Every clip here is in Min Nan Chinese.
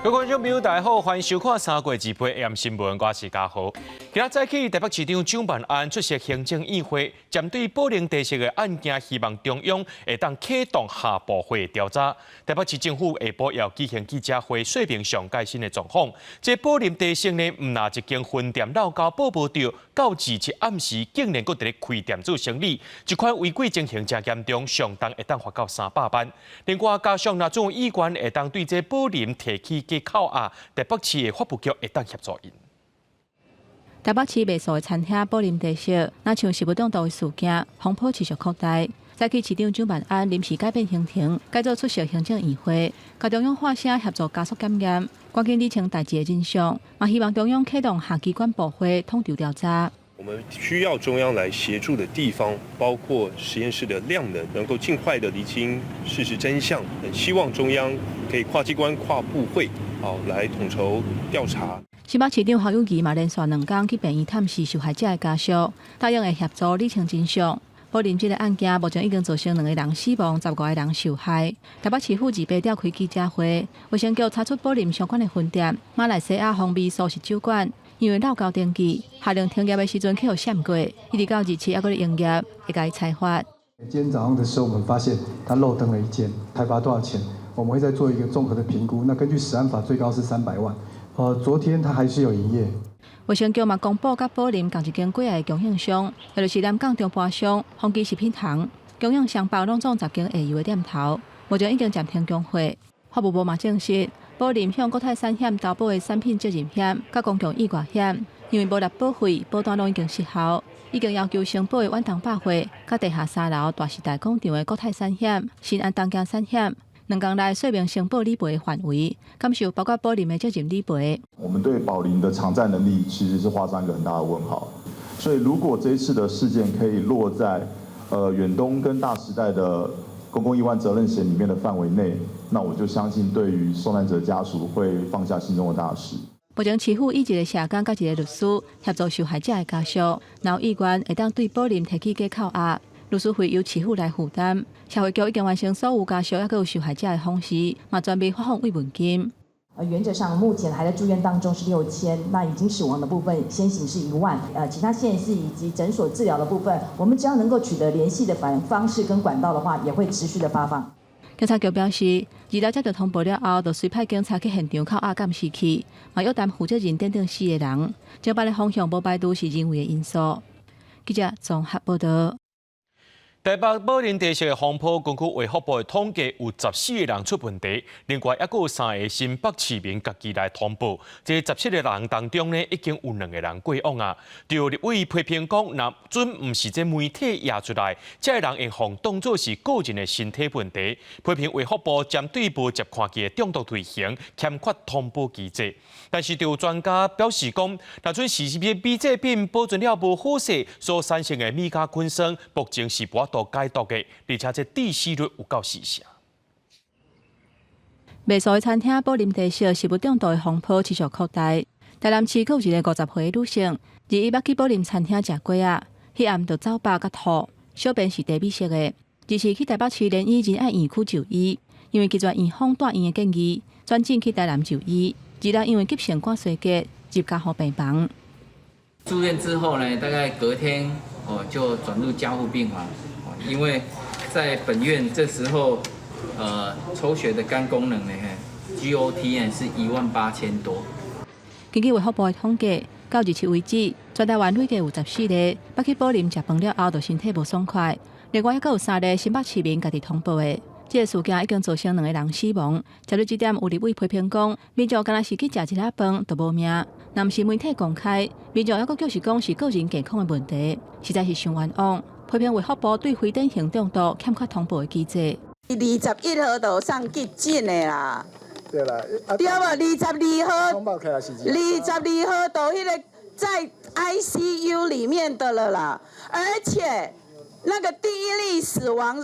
各位觀眾朋友，大家好，歡迎收看三月28 AM 新聞，我是嘉豪。今日早起，台北市長蔣萬安出席行政院會，針對寶靈茶室的案件，希望中央會當啟動跨部會調查。台北市政府下晡也舉行記者會，說明上蓋新的狀況。這寶林茶室呢，毋但一間分店漏交報無著，到27暗時竟然閣佇咧開店做生意，這款違規情形誠嚴重，上重會當罰到300萬。另外，加上若準議員會當對這寶林提起檢扣押，台北市的法務局會當協助𪜶。台北市賣素的餐廳寶林茶室，若像食物中毒的事件，風波持續擴大。早起市長蔣萬安臨時改變行程，改做出席行政院會，共中央喊聲協助加速檢驗，趕緊理清代誌的真相，嘛希望中央啟動跨機關部會統籌調查。我們需要中央來協助的地方，包括實驗室的量能，能夠盡快的釐清事實真相。很希望中央可以跨機關、跨部會，好來統籌調查。新北市長侯友宜嘛連續兩工去病院探視受害者的家屬，答應會協助理清真相。寶林這个案件目前已經造成兩个人死亡，15個人受害。台北市府28召開記者會，衛生局查出寶林相關的分店馬來西亞風味素食酒館，因為漏交登記，下令停業的時陣去予閃過，一直到27猶閣咧營業，會共伊裁罰。今天早上的時候，我們發現他漏登了一間，裁罰多少錢？我們會再做一個綜合的評估。那根據食安法，最高是300萬。昨天他還是有營業。衛生局嘛公布，佮寶林仝一間粿仔的供應商，也就是南港中盤商豐基食品行，供應雙北攏總10間下游的店頭，目前已經暫停供貨。法務部嘛證實，寶林向國泰產險投保的產品責任險、佮公共意外險，因為無納保費，保單攏已經失效，已經要求承保的遠東百貨、佮地下三樓大時代廣場的國泰產險、新安東京產險，兩工內說明承保理賠的範圍，減少包括寶林的責任理賠。我們對寶林的償債能力其實是畫上一個很大的問號。所以如果這一次的事件可以落在遠東跟大時代的公共意外責任險裡面的範圍內，那我就相信對於受難者家屬會放下心中的大石。目前市府以一个社工佮一个律師協助受害者的家屬，若有意願會當對寶林提起檢扣押，律師費由市府來負擔。社會局已經完成所有家屬猶閣有受害者的訪視，嘛準備發放慰問金。原則上目前還在住院當中是6000，那已經死亡的部分先行是1萬。其他縣市以及診所治療的部分，我們只要能夠取得聯繫的方式跟管道的話，也會持續的發放。警察局表示，二六接到通報了後，就隨派警察去現場扣押監視器，嘛約談負責任等等四個人。偵辦的方向無排除是人為的因素。記者綜合報道。台北寶林茶室的風波，根據衛福部的統計，有14個人出問題，另外猶閣有三个新北市民家己來通報。這17個人當中呢，已經有兩個人過往啊。就立委批評講，若準毋是這媒體掖出來，這个人會予當做是個人的身體問題。批評衛福部針對無接看見的中毒類型，欠缺通報機制。但是，就有專家表示講，若準是米製品保存了無好勢所產生的米酵菌酸，目前是無法度解毒的，而且這致死率有夠四成。賣素的餐廳寶林茶室食物中毒的風波持續擴大。台南市閣有一個50歲的女性，21捌去寶林餐廳食粿仔，彼暗就走腹佮吐，小便是茶米色的。24去台北市聯醫仁愛院區就醫，因為拒絕院方住院的建議，轉診去台南就醫。26因為急性肝衰竭入加護病房。住院之後呢，大概隔天哦就轉入加護病房，因為在本院這時候，抽血的肝功能呢，GOT 呢是18,000多。根據衛福部的統計，到27為止，全台灣累計有14個捌去寶林食飯了後，就身體無爽快。另外，猶閣有三个新北市民家己通報的。這个事件已經造成兩個人死亡。針對這點，有立委批評講，民眾敢若是去食一粒飯就無命，若毋是媒體公開，民眾猶閣繼續講是個人健康的問題，實在是傷冤枉。批評衛福部對非典型中毒欠缺通報的機制。21號就送急診的啦。對啦。對無？22號，22號到彼个在 ICU 裡面的了啦，而且那個第一例死亡，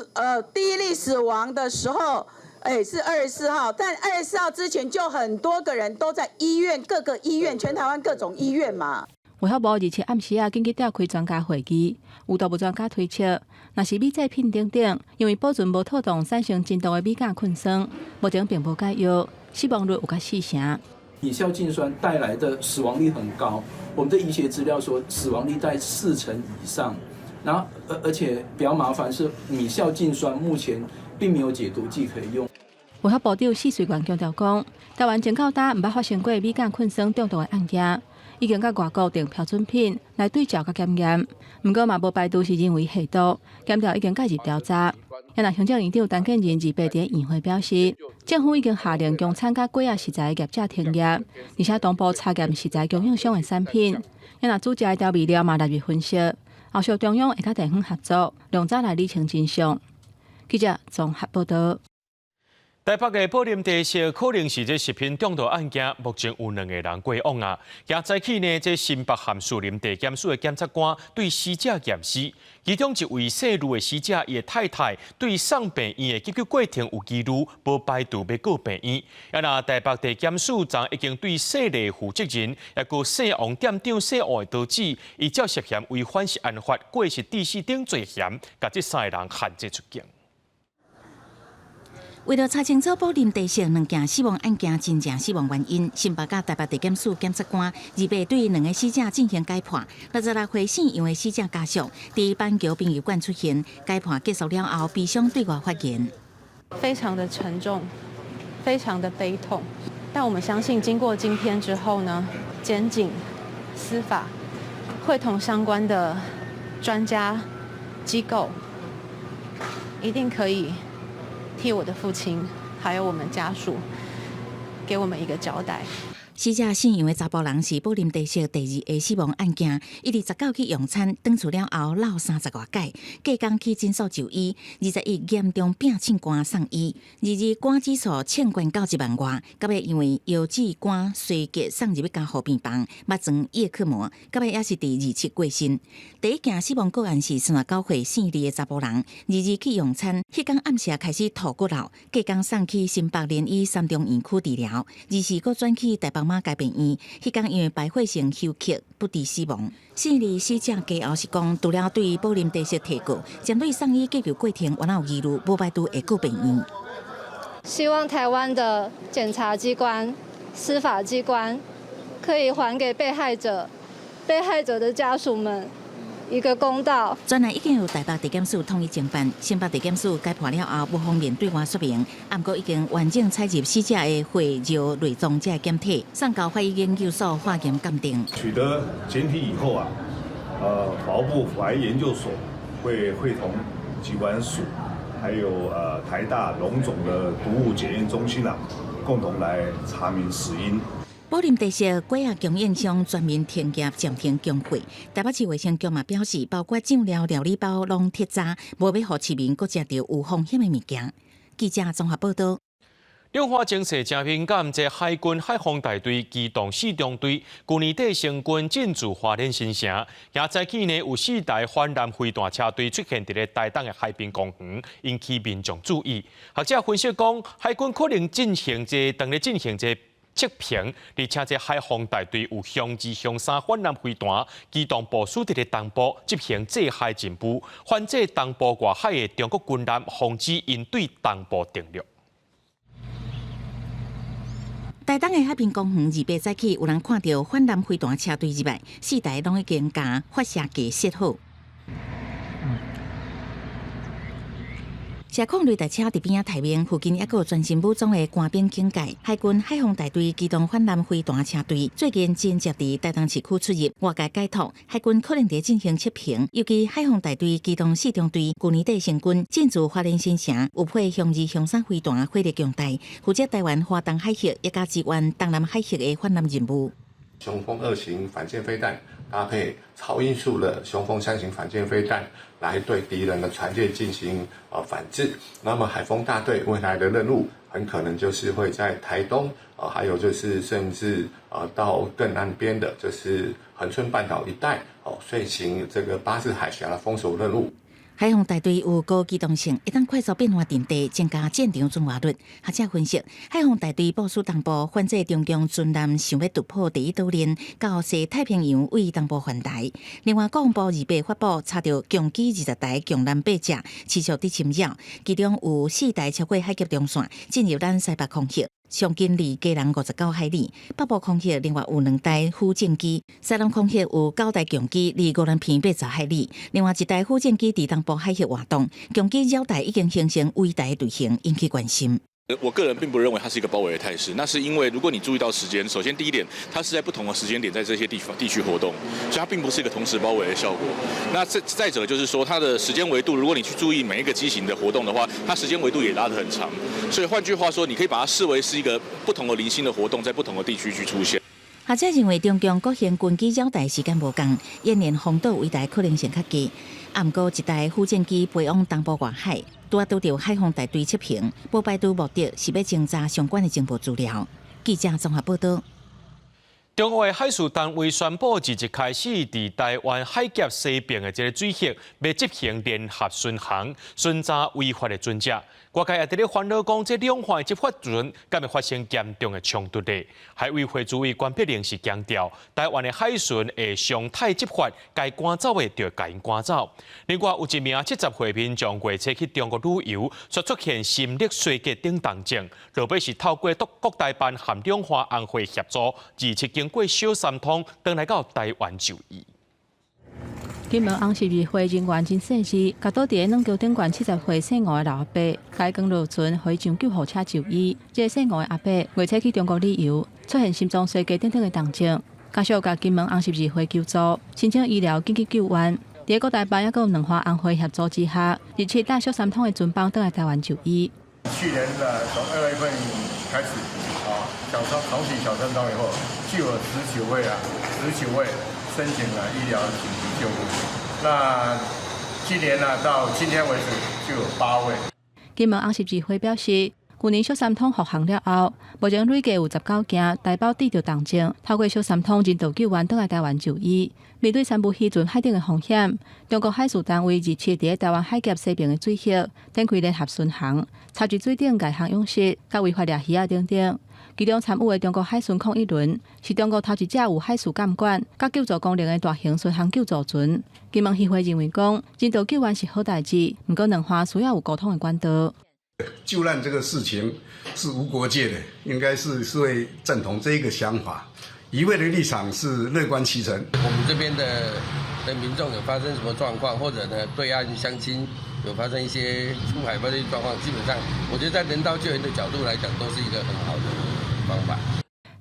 第一例死亡的時候，哎，是24號，但24號之前就很多個人都在醫院，各個醫院，全台灣各種醫院嘛。衛福部27暗時啊，緊急召開專家會議，有毒物專家推測，若是米製品等等，因為保存無妥當產生真毒的米酵菌酸，目前並無解藥，死亡率有較四成。米酵菌酸帶來的死亡率很高，我們的醫學資料說死亡率在4成以上。然後而且比較麻煩是米酵菌酸目前並沒有解毒劑可以用。衛福部長許瑞元強調講，台灣從到今毋捌發生過米甲菌酸中毒的案件，已經佮外國訂標準品來對照佮檢驗，毋過嘛無排除是人為下毒，檢調已經介入調查。啊，行政院長陳建仁28佇院會表示，政府已經下令供餐佮粿仔食材業者停業，而且同步查驗食材供應商的產品。啊，煮食的調味料嘛納入分析，後續中央會佮地方合作，量早來理清真相。記者綜合報道。台北的寶林茶色可能是這食品中毒案件，目前有兩個人過往啊。今早起呢，這新北縣士林地檢署的檢察官對死者驗屍，其中一位姓呂的死者，伊的太太對送病院的急救過程有疑慮，無排除欲告病院。啊，若台北地檢署昨已經對姓賴負責人，抑閣姓王店長姓吳的刀子，依照涉嫌違反食安法、過失致死等罪嫌，共這三个人限制出境。為了查清楚寶林茶色兩件死亡案件真正死亡原因，新北佮台北地檢署檢察官28對兩个死者進行解剖。66歲姓楊的死者家屬佇板橋殯儀館出現，解剖結束了後，悲傷對外發言。非常的沉重，非常的悲痛。但我們相信，經過今天之後呢，檢警、司法會同相關的專家機構，一定可以替我的父親，還有我們家屬，給我們一個交代。死者姓楊的查埔人是寶林茶色第二个死亡案件，伊佇19去用餐，轉厝了後落30外擺，隔工去診所就醫，21嚴重病凊肝送醫，22肝指數衝懸到1萬外，到尾因為藥劑肝衰竭送入去加護病房，目裝葉克膜，到尾也是佇27過身。第一件死亡個案是39歲姓李的查埔人，22去用餐，彼工暗時開始吐骨瘻，隔工送去新北聯醫三重院區治療，24閣轉去台北馬偕病院，彼工因為敗血性休克不治死亡。姓李死者家後是講，除了對寶林茶色提告，針對送醫急救過程原有疑慮，無排除會告病院。希望台灣的檢察機關、司法機關可以還給被害者、被害者的家屬們一個公道。專案已經由台北地檢署統一偵辦，新北地檢署解剖了後，無方便對外說明。毋過已經完整採集死者的血尿內臟這檢體，送交法醫研究所化驗鑑定。取得檢體以後啊，法務部法醫研究所會會同疾管署，還有台大榮總的毒物檢驗中心啊，共同來查明死因。寶林茶色粿仔供應商全面停業暫停供貨。台北市衛生局嘛表示，包括醬料料理包攏徹查，無欲予市民閣食著有風險的物件。記者綜合報道。兩岸情勢誠敏感，這海軍海防大隊機動四中隊舊年底成軍進駐花蓮新城，今早起呢有四台反艦飛彈車隊出現佇咧台東的海濱公園，引起民眾注意。學者分析講，海軍可能進行這當咧進行這測評，而且這海防大隊有雄二、雄三反艦飛彈機動部署佇咧東部執行制海任務，反制東部外海的中國軍艦，防止𪜶對東部登陸。台東的海濱公園28早起有人看著反艦飛彈車隊入來，四台攏已經共發射架設好。射控雷達車佇邊仔待命，附近猶閣有全身武裝的官兵警戒。海軍海防大隊機動反艦飛彈車隊最近真濟佇台東市區出入，外界解讀海軍可能佇進行測評。尤其海防大隊機動四中隊舊年底成軍進駐花蓮新城，有配雄二、雄三飛彈火力強大，負責台灣華東海域以及支援東南海域的反艦任務。雄風二型反艦飛彈搭配超音速的雄風三型反艦飛彈，來對敵人的船艦進行反制。那麼海鋒大隊未來的任務，很可能就是會在台東啊，還有就是甚至到更南邊的，就是恆春半島一帶哦，遂行這個巴士海峽的封鎖任務。海防大隊有高機動性，會當快速變換陣地，增加戰場存活率。學者分析，海防大隊部署東部，反制中共軍艦想欲突破第一島鏈，到西太平洋位東部環台。另外，國防部28發布查著共機20台共艦八隻持續佇侵擾，其中有四台超過海峽中線進入咱西北空域。上近離基隆59海里，北部空域另外有兩台副戰機，西南空域有九台強機離宜蘭坪80海里，另外一台副戰機佇東部海域活動，強機繞台已經形成圍台隊形，引起關心。我個人並不認為它是一個包圍的態勢，那是因為如果你注意到時間，首先第一點，它是在不同的時間點在這些地方地區活動，所以它並不是一個同時包圍的效果。那再者就是說，它的時間維度，如果你去注意每一個機型的活動的話，它時間維度也拉得很長。所以換句話說，你可以把它視為是一個不同的零星的活動，在不同的地區去出現。學者認為，中共國行軍機繞台時間無仝，演練封島圍台可能性較低。啊，毋過一台副戰機飛往東部外海，拄仔拄著海防大隊七型，無排除目的是欲偵查相關的情報資料。記者綜合報道。中國的海事單位宣布，自日開始，佇台灣海峽西邊的這個水域，欲執行聯合巡航，巡查違法的船隻。外界也佇咧煩惱講，這兩岸的執法船敢會發生嚴重的衝突咧？海委會主委關碧玲是強調，台灣的海巡會常態執法，該趕走的就共𪜶趕走。另外，有一名70歲民眾月初去中國旅遊，卻出現心力衰竭等重症，落尾是透過國台辦和兩岸紅會協助，27經過小三通，轉來到台灣就醫。金門紅十字會人員真細緻，共倒佇咧軟橋頂懸70歲姓吳的老阿伯，共伊扛落船，予伊上救護車就醫。這个姓吳的阿伯月初去中國旅遊，出現心臟衰竭等等的重症，家屬共金門紅十字會求助，申請醫療緊急救援。佇國台辦抑閣有兩岸紅會協助之下，日七搭小三通的船班轉來台灣就醫。去年的從2月份開始，啊，小三重啟小三通以後，就有十九位啊，十九位申請了醫療緊急救護。那今年呢，到今天為止就有8位。金門紅十字會表示，去年小三通復航了後，目前累計有19件台胞得著重症，透過小三通人道救援轉來台灣就醫。面對三無漁船海頂的風險，中國海事單位日七佇台灣海峽西邊的水域展開聯合巡航，查缉水頂礙航養殖、佮違法掠魚仔等等。其中參與的中國海巡01輪是中國頭一隻有海事監管、佮救助功能的大型巡航救助船。金門漁會認為講，人道救援是好代誌，毋過兩岸需要有溝通的管道。救難這個事情是無國界的，應該是會贊同這一個想法。漁會的立場是樂觀其成。我們這邊的民眾有發生什麼狀況，或者呢對岸鄉親有發生一些出海發生狀況，基本上我覺得在人道救援的角度來講，都是一個很好的方法。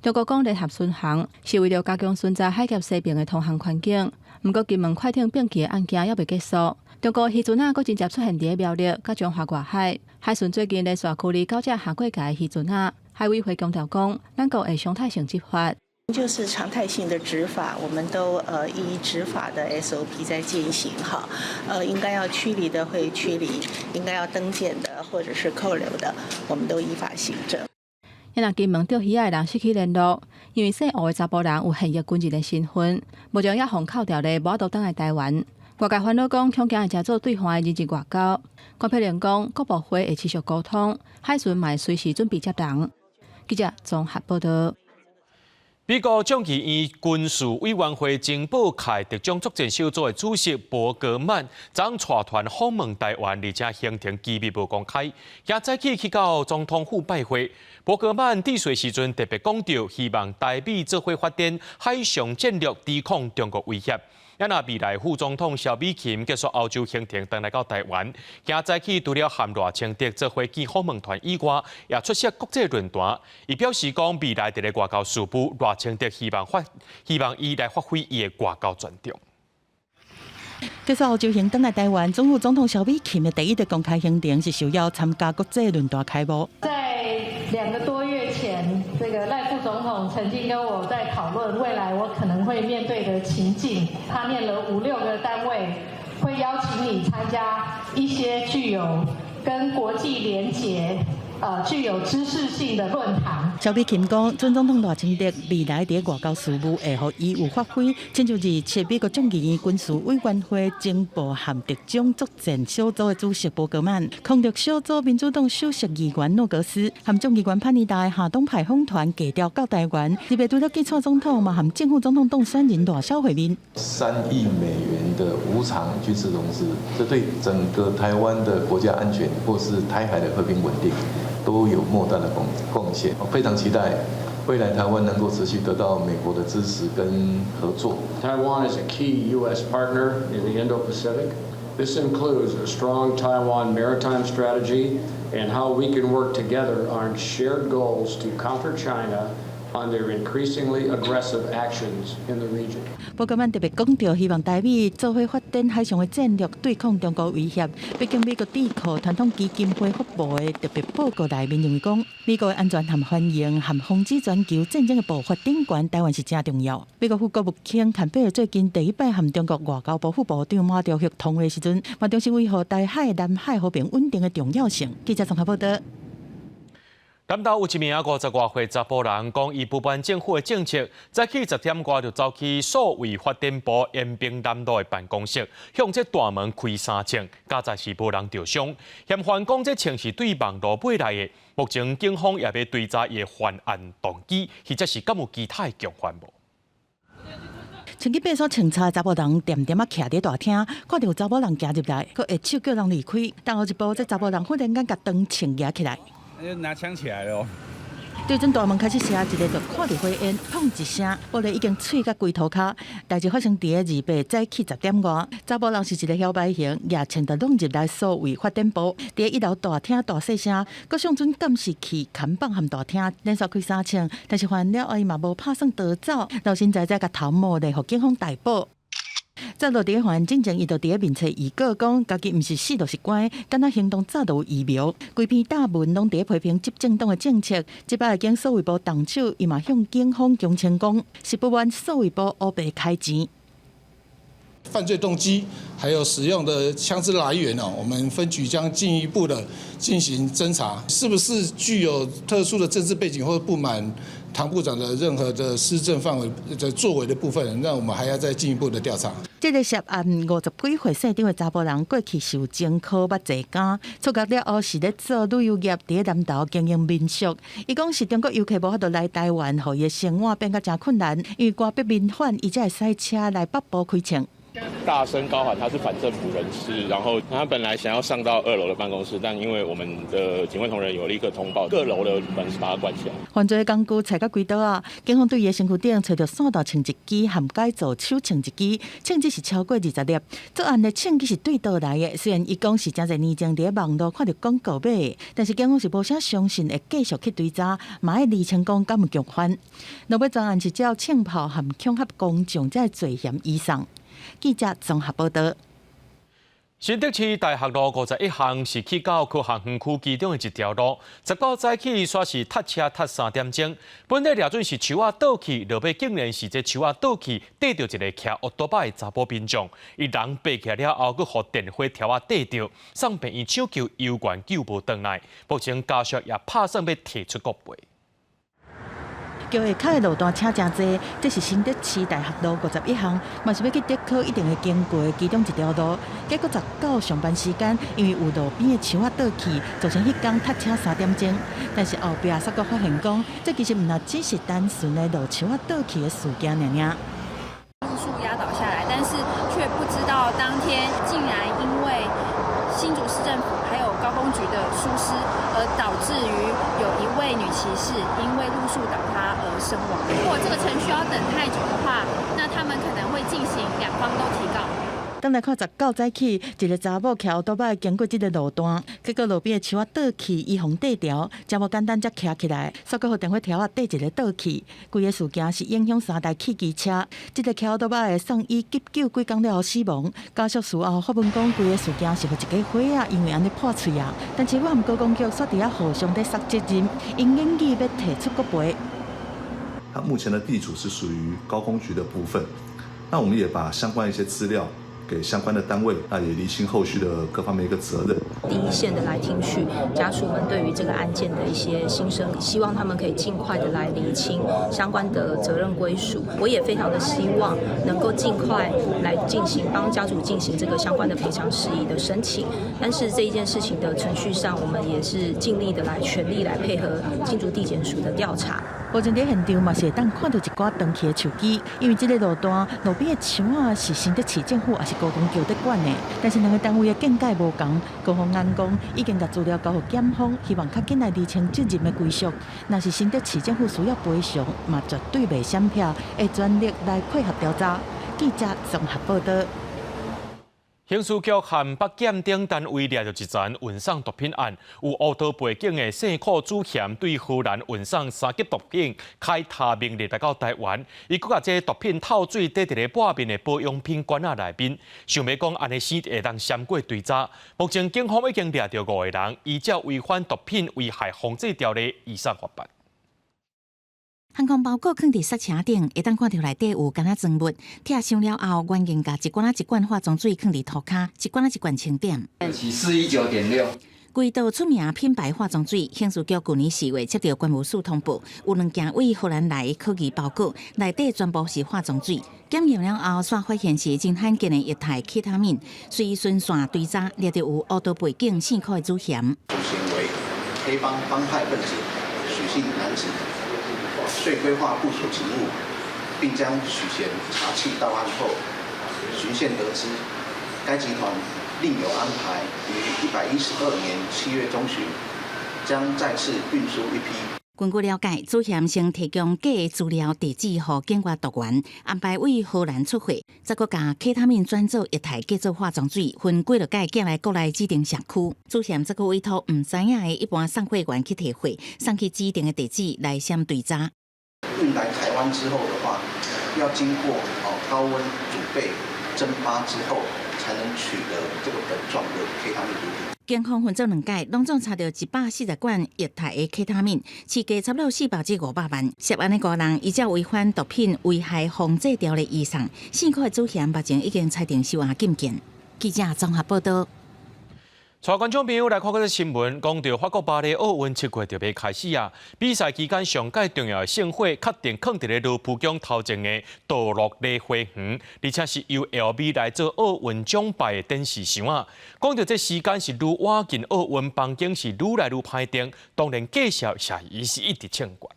中國講聯合巡航是為了加強巡查海峽西邊的通航環境，毋過金門快艇變去的案件猶未結束。中國漁船仔閣真濟出現佇苗栗佮彰化外海，海巡最近連續驅離九隻跨過界的漁船仔。海委會強調講，咱國會常態性執法。就是常態性的執法，我們都依執法的 SOP 在進行哈，應該要驅離的會驅離，應該要登檢的或者是扣留的，我們都依法行政。若金門釣魚仔的人失去聯絡，因為姓吳的查埔人有現役軍人的身份，目前猶予扣牢咧，無法度轉來台灣。外界煩惱講，恐驚會成做對岸的人質外交。關碧玲講，各部會會持續溝通，海巡嘛會隨時準備接人。記者綜合報道。美國眾議院軍事委員會情報界特種作戰小組的主席伯格曼，昨昏帶團訪問台灣，而且行程機密無公開。今早起去到總統府拜會，伯格曼致辭時陣特別講著，希望台美做伙發展海上戰略，抵抗中國威脅。啊若未來副總統蕭美琴結束歐洲行程，轉來到台灣，今早起除了和賴清德做伙見訪問團以外，也出席國際論壇。伊表示講，未來佇咧外交事務，賴清德希望伊來發揮伊的外交專長。結束歐洲行轉來台灣，準副總統蕭美琴的第一個公開行程是受邀參加國際論壇開幕。在2個多月前，這個賴副總統曾經跟我在討論未來我可能會面對的情境，他念了五六個單位，會邀請你參加一些具有跟國際連結、具有知識性的論壇。蕭美琴講，準總統賴清德未來佇外交事務會予伊有發揮，親像27美國眾議院軍事委員會情報和特種作戰小組的主席伯格曼，空特小組民主黨首席議員諾格斯，和眾議員潘尼達的亞東派訪團計調到台灣，特別除了見蔡總統，嘛和正副總統當選人賴蕭會面。3億美元的無償軍事融資，這對整個台灣的國家安全或是台海的和平穩定，都有莫大的貢獻。我非常期待未來台灣能夠持續得到美國的支持跟合作。 Taiwan is a key U.S. partner in the Indo-Pacific. This includes a strong Taiwan maritime strategy and how we can work together on shared goals to counter China on their increasingly aggressive actions in the region. 伯格曼特別講著，希望台美做伙發展海上的戰略，對抗中國威脅。畢竟美國智庫傳統基金會發布的特別報告內面認為講，美國的安全和繁榮和防止全球戰爭的步伐頂懸，台灣是誠重要。美國副國務卿坎貝爾最近第一擺和中國外交部副部長馬朝旭通話時陣，嘛重申維護台海、南海和平穩定的重要性。記者綜合報導。南投有一名50外歲查埔人講，伊不滿政府的政策，早起10點外就走去數位發展部延平南路的辦公室，向這大門開三槍，佳哉是無人著傷。嫌犯講這槍是對網路買來的，目前警方也欲追查伊的犯案動機，或者是敢有其他的共犯無？穿去爬梳穿插的查埔人，恬恬仔徛佇大廳，看著有查某人行入來，閣下手叫人離開。但後一步，這查埔人忽然間共長槍舉起來。就拿槍起來了。對準大門開始射，一个就看著火焰，砰一聲，玻璃已經碎甲規塗跤。代誌發生佇個28早起10點外，查埔人是一个搖擺型，舉槍就攏入來數位發展部，佇一樓大廳大細聲，閣上準監視器看板和大廳，連續開三槍，但是犯案了後伊嘛無拍算逃走，老神在在共頭毛咧，予警方逮捕。再落佇個法院進前，伊就佇个面冊預告講，家己毋是死就是關，敢若行動早就有預謀。規篇大文攏佇咧批評執政黨的政策。這擺經數位部動手，伊嘛向警方供稱講，是不滿數位部烏白開錢。犯罪動機還有使用的槍支來源哦，我們分局將進一步的進行偵查，是不是具有特殊的政治背景或不滿唐部長的任何的施政範圍的作為的部分，那我們還要再進一步的調查。這个涉案50幾歲姓張的查埔人，過去受前科捌坐監，出獄了後是咧做旅遊業，佇咧南投經營民宿。伊講是中國遊客無法度來台灣，予伊的生活變甲誠困難，因為戈壁民反，伊才會駛車來北部開唱。大聲高喊他是反政府人士，然後他本來想要上到二樓的辦公室，但因為我們的警衛同仁有立刻通報，各樓的門是把他關起來。犯罪工具揣甲規刀仔，警方對伊的身軀頂揣著散彈槍一支，和改造手槍一支，槍支是超過20粒。作案的槍支是對佗來的，雖然伊講是誠濟年前佇咧網路看著廣告買的，但是警方是無啥相信會繼續去追查，嘛愛釐清講敢有共犯。落尾專案是照槍炮和恐嚇公眾這个罪嫌移送。記者綜合報導。新竹市大學路51巷是去到科學園區其中的一條路。19早起煞是塞車塞3點鐘，本來掠準是樹仔倒去，落尾竟然是這樹仔倒去，硩著一个騎烏多擺的查埔民眾，伊人爬起來了後，閣予電火柱仔硩著，送病院搶救猶原救無轉來。目前家屬也拍算欲提出國賠。橋下跤的路段車誠濟，這是新竹市大學路51巷，嘛是欲去竹科一定會經過其中一條路。結果19上班時間，因為有路邊的樹仔倒去，造成彼工塞車3點鐘。但是後壁煞閣發現講，這其實毋若只是單純的路樹仔倒去的事件爾爾。路樹壓倒下來，但是卻不知道當天竟然因為新竹市政府還有高工局的疏失，而導致於有一位女騎士因為路樹倒塌而身亡。如果這個程序要等太久的話，那他們可能會進行兩方都提告。轉來看19早起，一个查某騎烏多擺經過這个路段，結果路邊的樹仔倒去，伊予硩著，誠無簡單才徛起來，煞閣予電火柱仔硩一个倒去。規个事件是影響三台汽機車，這个騎烏多擺的送醫急救幾工了後死亡。家屬事後發文講，規个事件是予一家伙仔因為按呢破喙啊。但是我毋高工局煞佇遐互相咧捒責任，𪜶研議欲提出國賠。他目前的地主是屬於高工局的部分，那我們也把相關一些資料給相關的單位，那也釐清後續的各方面一個責任。第一線的來聽取家屬們對於這個案件的一些心聲，希望他們可以盡快的來釐清相關的責任歸屬。我也非常的希望能夠盡快來進行幫家屬進行這個相關的賠償事宜的申請。但是這一件事情的程序上，我們也是盡力的來全力來配合新竹地檢署的調查。目前佇現場嘛是會當看到一寡斷去的樹枝，因為這个路段路邊的樹仔是新竹市政府抑是高公橋佇管的，但是兩个單位的見解無仝。高虹安講已經共資料交予檢方，希望較緊來釐清責任的歸屬。若是新竹市政府需要賠償，嘛絕對袂閃避，會全力來配合調查。記者綜合報道。刑事局和北檢等單位掠著一單運送毒品案，有烏道背景的姓柯主嫌對荷蘭運送三級毒品開他命來到台灣，伊閣共這毒品透水佇佇咧抹面的保養品罐仔內面，想欲講按呢先會當閃過追查。目前警方已經掠著五个人，依照違反毒品危害防制條例移送法辦。航空包裹囥佇剎車頂，會當看著內底有敢若裝物。拆箱了後，員警共一罐仔一罐化妝水囥佇塗跤，一罐仔一罐清點。是419.6。規道出名品牌化妝水，刑事局舊年4月接著關務署通報，有兩件對荷蘭來的可疑包裹，內底全部是化妝水。檢驗了後，煞發現是真罕見的液態 K 他命，隨循線追查，掠著有烏道背景姓柯的主嫌。主嫌為黑幫幫派分子許姓男子。遂規劃部署勤務，並將許賢查緝到案後，循線得知，該集團另有安排，於112年7月中旬，將再次運輸一批。根據了解，主嫌先提供假的資料地址予警察督員，安排對荷蘭出貨，再閣共 K 他命轉做液態，繼做化妝水，分幾落擺寄來國內指定社區。主嫌則閣委託毋知影的一般送貨員去提貨，送去指定的地址來閃追查。運來台灣之後的話，要經過哦高溫煮沸、蒸發之後，才能取得這個粉狀的 K 他命毒品。警方分做兩擺，攏總查著140罐液態的 K 他命，市價差不多400至500萬。涉案的五人依照違反毒品危害防制條例移送，姓柯的主嫌目前已經裁定收押禁見。記者綜合報道。帶觀眾朋友來看這個新聞，講著法國巴黎奧運7月就欲開始啊！比賽期間上蓋重要的聖火，確定囥佇咧羅浮宮頭前的杜樂麗花園，而且是由 LV 來做奧運獎牌的展示箱啊！講著這時間是愈倚近奧運，房間是愈來愈歹訂，當然價數也是一直衝懸。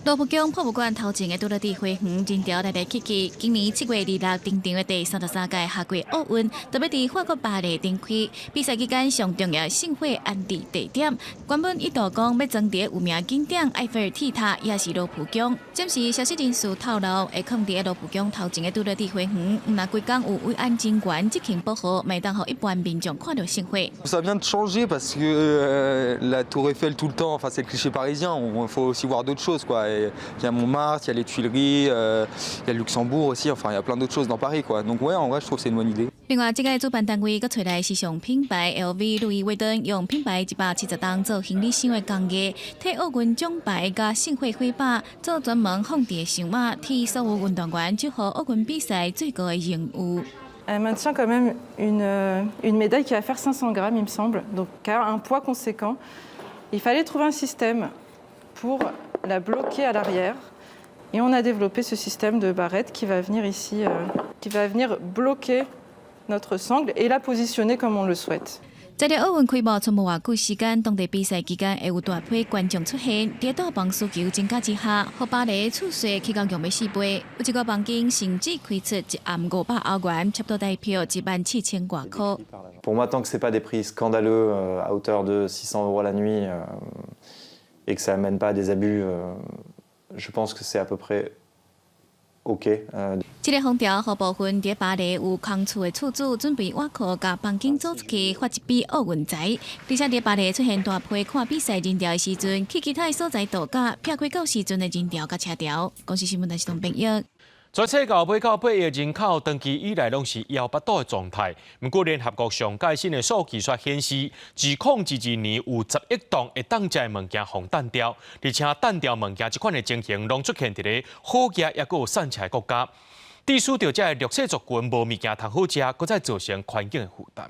羅浮宮博物館頭前的杜樂麗花園人潮來來去去。今年7月26登場的第33屆夏季奧運，特別佇法國巴黎展開。比賽期間上重要聖火安置地點，原本一度講欲裝佇有名景點埃菲爾鐵塔，抑是羅浮宮。暫時消息人士透露，會囥佇羅浮宮頭前的杜樂麗花園，毋但規工有維安人員執勤保護，袂當予一般民眾看著聖火。 Ça vient de changer parce que la Tour Eiffel tout le temps, enfin c'est le cliché parisien, il faut aussi voir d'autres choses quoi. Il y a Montmartre, il y a les Tuileries, il y a le Luxembourg aussi, enfin il y a plein d'autres choses dans Paris quoi. Donc ouais, en vrai je trouve que c'est une bonne idée. 另外，這个主辦單位閣揣來時尚品牌 LV 路易威登，用品牌170棟做行李箱的工藝，替奧運獎牌佮聖火火把做專門放置的箱仔，替所有運動員祝賀奧運比賽最高的榮譽。 Elle maintient quand même une médaille qui va faire 500 grammes, il me semble, donc qui a un poids conséquent. Il fallait trouver un système pour la bloquer à l'arrière. Et on a développé ce système de barrette qui va venir ici, qui va venir bloquer notre sangle et la positionner comme on le souhaite. 這个奧運開幕賰無偌久時間，當地比賽期間會有大批觀眾出現。佇住房需求增加之下，予巴黎厝稅起到用欲四倍。有一個房間甚至開出一暗500歐元，差不多台票14,000外箍。 Pour moi, tant que c'est pas des prix scandaleux à hauteur de 600 € la nuit et que ça amène pas à des abus, je pense que c'est à peu près OK. 這个風潮，予部分佇巴黎有空厝的厝主準備倚靠共房間租出去，發一筆奧運財。而且佇巴黎出現大批看比賽人潮的時陣，去其他所在度假，避開到時陣的人潮佮車潮。公視新聞台是東編譯。全世界8到8億人口，長期以來攏是枵腹肚的狀態。毋過聯合國上蓋新的數據卻顯示，2022年有10億磅會當食的物件予擲掉，而且擲掉物件這款的情形，攏出現佇咧好額抑閣有散赤的國家。致使著這个弱勢族群無物件通好食，閣再造成環境的負擔。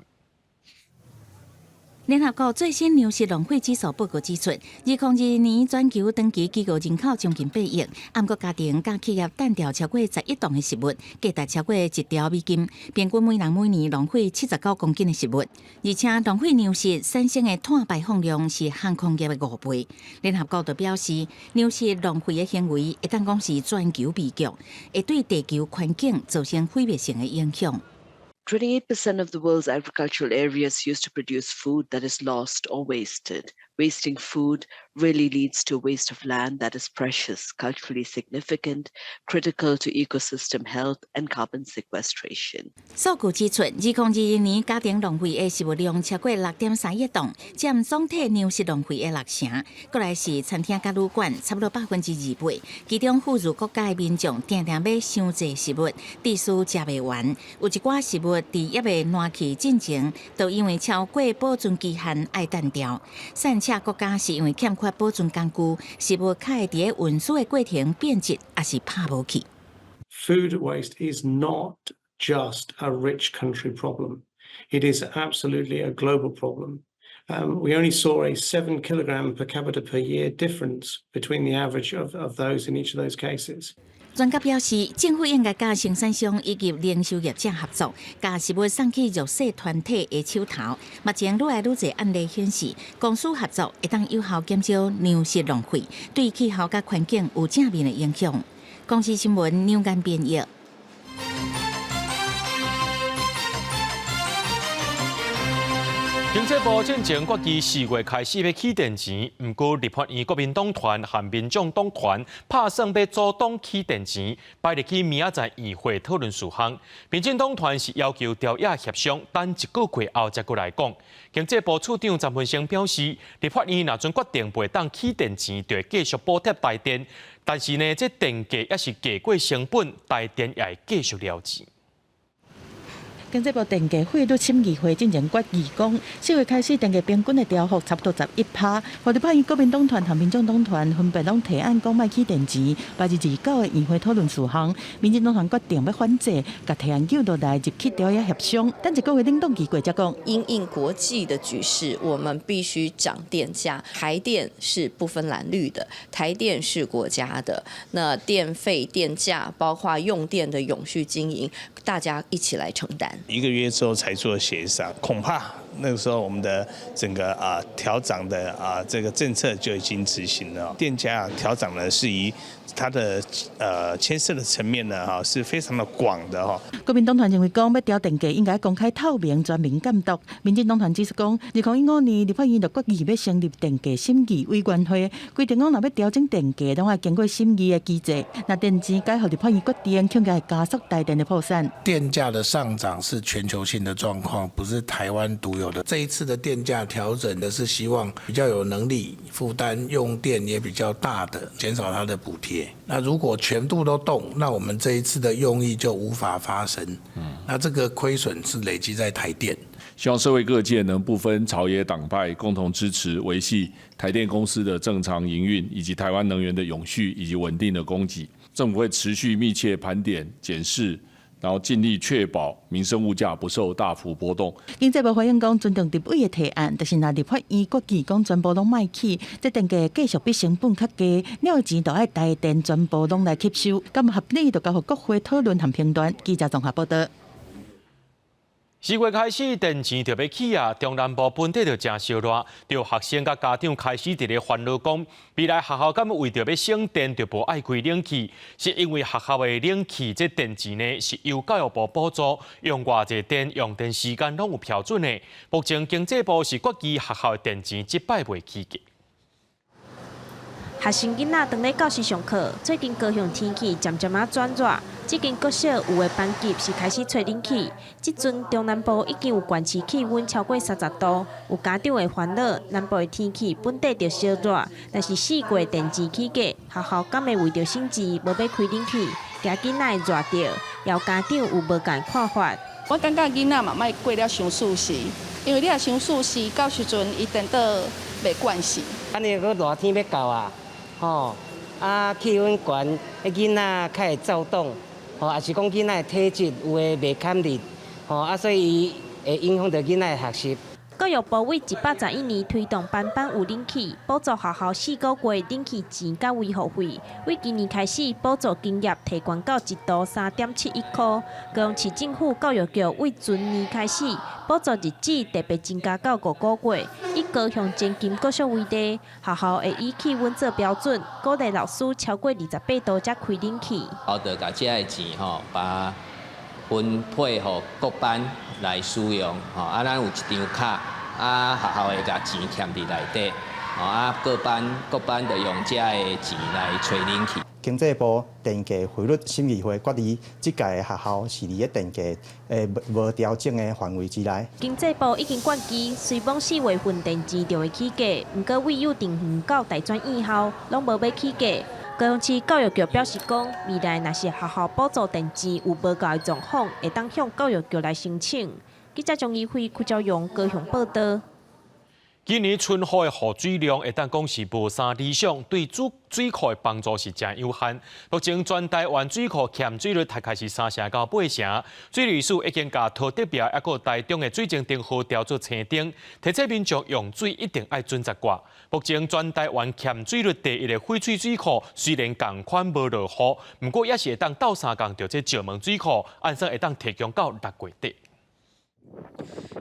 聯合國最新糧食浪費指數報告指出，2022年全球長期飢餓人口將近8億，毋過家庭佮企業擲掉超過11噸的食物，價值超過1兆美金，平均每人每年浪費79公斤的食物，而且浪費糧食產生的碳排放量是航空業的5倍。聯合國就表示，糧食浪費的行為會當講是全球悲劇，會對地球環境造成毀滅性的影響。 28% of the world's agricultural areas used to produce food that is lost or wasted. Wasting food really leads to waste of land that is precious, culturally significant, critical to ecosystem health and carbon sequestration. 數據指出，2021年家庭浪費的食物量超過6.3億噸，佔總體糧食浪費的6成。過來是餐廳佮旅館，差不多28%。其中富裕國家的民眾定定買傷濟食物，致使食袂完。有一寡食物佇猶未爛去進前，就因為超過保存期限愛擲掉。散赤國家是因為欠缺保存工具，食物較會佇運輸的過程變質，抑是拍無去。 Food waste is not just a rich country problem. It is absolutely a global problem. We only saw a 7 kilogram per capita per year difference between the average of those in each of those cases. 專家表示，政府應該佮生產商以及零售業者合作，共食物送去弱勢團體的手頭。目前愈來愈濟案例顯示，公私合作會當有效減少糧食浪費，對氣候佮環境有正面的影響。公視新聞梁間編譯。經濟部進前決議4月開始欲起電錢，毋過立法院國民黨團和民眾黨團拍算欲阻擋起電錢，擺入去明仔載院會討論事項。民進黨團是要求朝野協商，等一個月後才閣來講。經濟部次長陳文生表示，立法院若準決定袂當起電錢，就會繼續補貼台電，但是呢，這電價抑是低過成本，台電也會繼續撩錢。經濟部電價費率審議會進前決議講，4月開始電價平均的調幅差不多11趴。立法院國民黨團和民眾黨團分別攏提案講莫起電錢，擺入29的院會討論事項。民進黨團決定欲反制，共提案救落來入去朝野協商。等一個月冷凍期過才講。因應國際的局勢，我們必須漲電價。台電是不分藍綠的，台電是國家的，那電費、電價，包括用電的永續經營，大家一起來承擔。一個月之後才做協商，恐怕那個時候我們的整個調漲的這個政策就已經執行了。電價調漲呢，是以它的牽涉的層面呢，哈是非常的廣的哈。國民黨團認為講欲調電價應該公開透明、全民監督。民進黨團指出講，2015年立法院就決議欲成立電價審議委員會，規定講若欲調整電價，攏愛經過審議的機制。若電錢改予立法院決定，恐驚會加速台電的破產。電價的上漲是全球性的狀況，不是台灣獨有的。這一次的電價調整的是希望比較有能力負擔用電也比較大的，減少它的補貼。那如果全部都動，那我們這一次的用意就無法發生。那這個虧損是累積在台電。希望社會各界能不分朝野黨派，共同支持維繫台電公司的正常營運，以及台灣能源的永續以及穩定的供給。政府會持續密切盤點檢視，然後盡力確保民生物價不受大幅波動。經濟部回應講尊重立委的提案，但是若立法院決議講全部攏莫起，這電價繼續比成本較低，了的錢就愛台電全部攏來吸收，敢合理就交予國會討論和評斷。記者綜合報道。 4月開始，電錢就欲起啊！中南部本地就誠燒熱，著學生佮家長開始佇咧煩惱講，未來學校敢為著欲省電，就無愛開冷氣，是因為學校的冷氣這電錢呢，是由教育部補助，用偌濟電、用電時間攏有標準的。目前經濟部是決議學校的電錢這擺袂起價。學生囡仔當咧教室上課，最近高雄天氣漸漸仔轉熱，這間國小有的班級是開始吹冷氣。這陣中南部已經有縣市氣溫超過30度，有家長會煩惱，南部的天氣本底就燒熱，但是4月電錢起價，學校敢會為著省錢，無欲開冷氣，驚囡仔會熱著，也有家長有無仝看法。我感覺囡仔嘛莫過了傷舒適，因為你若傷舒適，到時陣伊顛倒袂慣勢。按呢閣熱天欲到啊！吼，啊氣溫懸，彼囡仔較會躁動，吼，抑是講囡仔的體質有的袂堪熱，吼，啊所以伊會影響著囡仔的學習。教育部對111年推動班班有冷氣，補助學校4個月冷氣錢佮維護費。對今年開始，補助金額提懸到一度3.71箍。高雄市政府教育局對前年開始，補助日子特別增加到5個月。以高雄前金國小為例，學校會以氣溫做標準，鼓勵老師超過28度才開冷氣。後就共這个錢吼，把分配予各班來使用，吼啊，咱有一張卡，啊，學校會共錢徛佇內底，吼啊，各班各班就用這个錢來吹冷氣。經濟部電價匯率審議會決議，這屆學校是佇咧電價無調整的範圍之內。經濟部已經貫機，雖罔4月份電錢就會起價，毋過對幼稚園到大專院校攏無欲起價。高雄市教育局表示講，未來若是學校補助電錢有無夠的狀況，會當向教育局來申請。記者張怡輝、柯昭勇高雄報道。今年春雨的雨水量會當講是無啥理想，對水水庫的幫助是誠有限。目前全台灣水庫欠水率大概是3成到8成，水利署已經共桃竹苗抑閣台中的水晶燈號調做青燈，提醒民眾用水一定愛準則掛。目前全台灣欠水率第一的翡翠水庫雖然仝款無落雨，毋過也是會當鬥相共著這石門水庫，按算會當提供到6月底。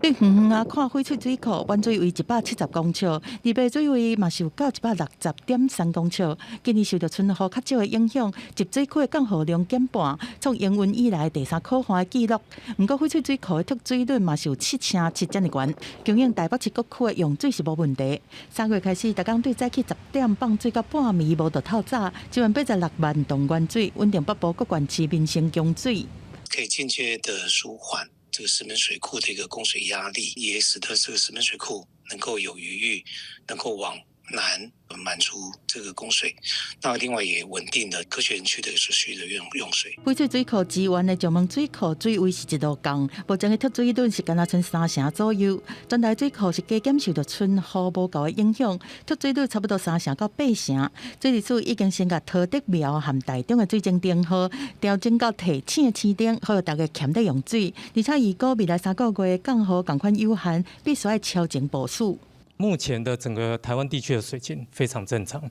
對遠遠仔看翡翠水庫，滿水位170公尺，二八水位嘛是有到160.3公尺。今年受著春雨較少的影響，集水區的降雨量減半，創營運以來第三可旱的紀錄。毋過翡翠水庫的蓄水率嘛是有7成7遮爾懸，供應台北市各區的用水是無問題。3月開始，逐工對早起10點放水到半暝無就透早，一萬86萬噸原水，穩定北部各縣市民生供水。可以間接的舒緩這個石門水庫的一個供水壓力，也使得這個石門水庫能夠有餘裕，能夠往南滿足這個供水。那另外也穩定了科學園區的所需的用水。翡翠水庫支援的石門水庫水位是一路降，目前的蓄水率是干焦賰3成左右。全台水庫是加減受著春雨無夠的影響，蓄水率差不多3成到8成。水利署已經先共桃竹苗和台中的水情燈號調整到提醒的青燈，呼籲大家儉咧用水。而且預估未來3個月降雨仝款有限，必須愛超前部署。目前的整個台灣地區的水情非常正常，